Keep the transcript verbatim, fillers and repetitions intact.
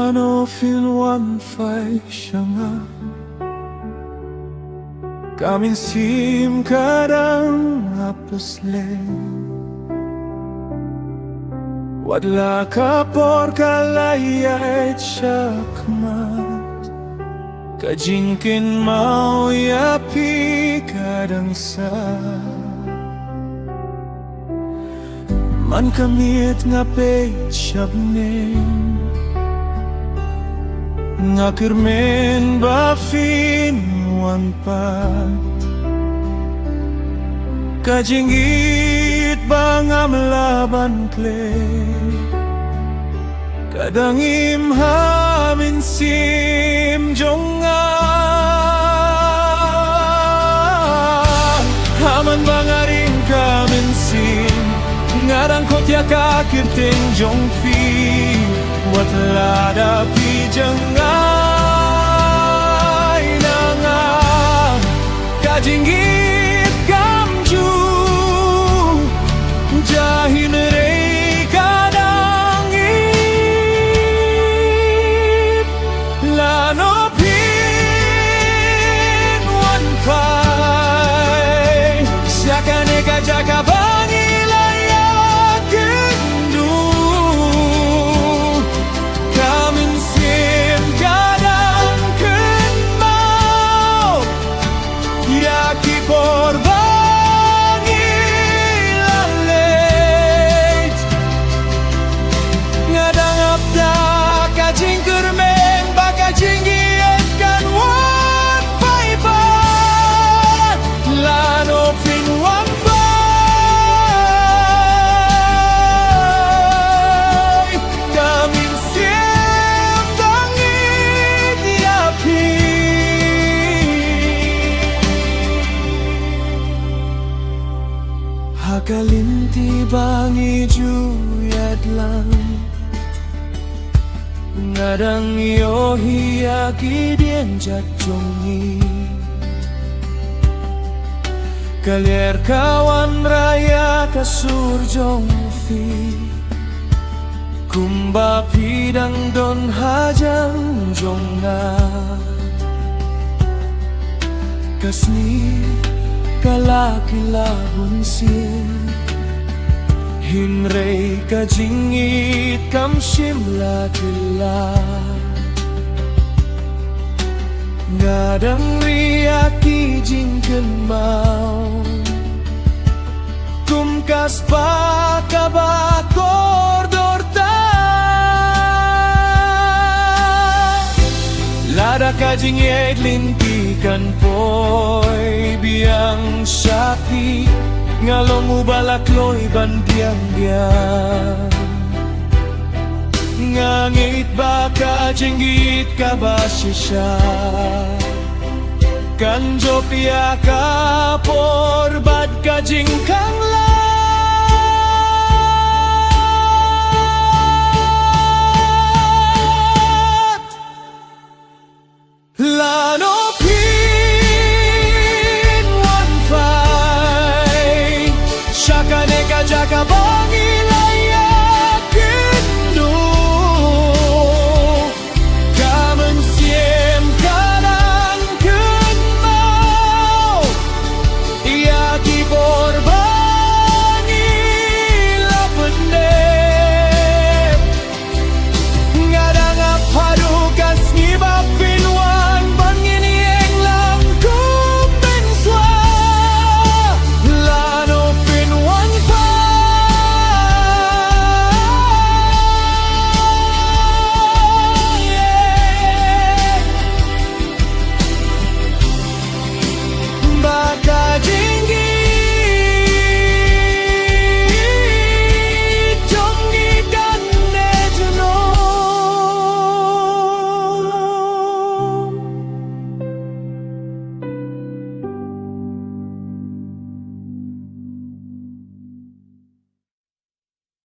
Lano phin wan phai sha nga? Ka mynsiem ka dang ap slem. Wat la ka por ka la ïaid shakhmat, ka jingkynmaw ïa phi ka dang sah. Man ka miet nga peit sha bneng, nga kyrmen ba phin wan pat. Ka jingïeit ba ngam lah ban klet, ka dang im ha mynsiem jong nga. Ha man ba nga ring ka mynsiem, nga dang khot ïa ka kyrteng jong phi. Wat lada phi jngai na nga, ka jingïeit kam ju ja, hynrei ka dang im. Lano phin wan phai sha kane ka jaka ba ngi la ïakynduh? Ka mynsiem ka dang kynmaw ïa ki por ba ngi la leit. Nga dang ap da ka jingkyrmen ba ka jingïeit kan wan phai pat. Lano phin wan phai, ka mynsiem dang ïeit ïa phi. Ha ka lynti ba ngi ju ïaid lang, nga dang ïohi ïa ki dienjat jong ngi. Ka lyer ka wanrah ïa ka sur jong phi, kumba phi dang don hajan jong nga. Ka sngi ka la kylla bunsien, hynrei ka jingïeit kam shym la kylla. Nga dang ri ïa ki jingkynmaw kum ka spah kaba kordor ta. Lada ka jingïeit lynti kan poi biang sha phi, nga long uba la kloi ban biang biang. Nga ngeit ba ka jingïeit kaba shisha kan jop ïa ka por bad ka jingkhang la.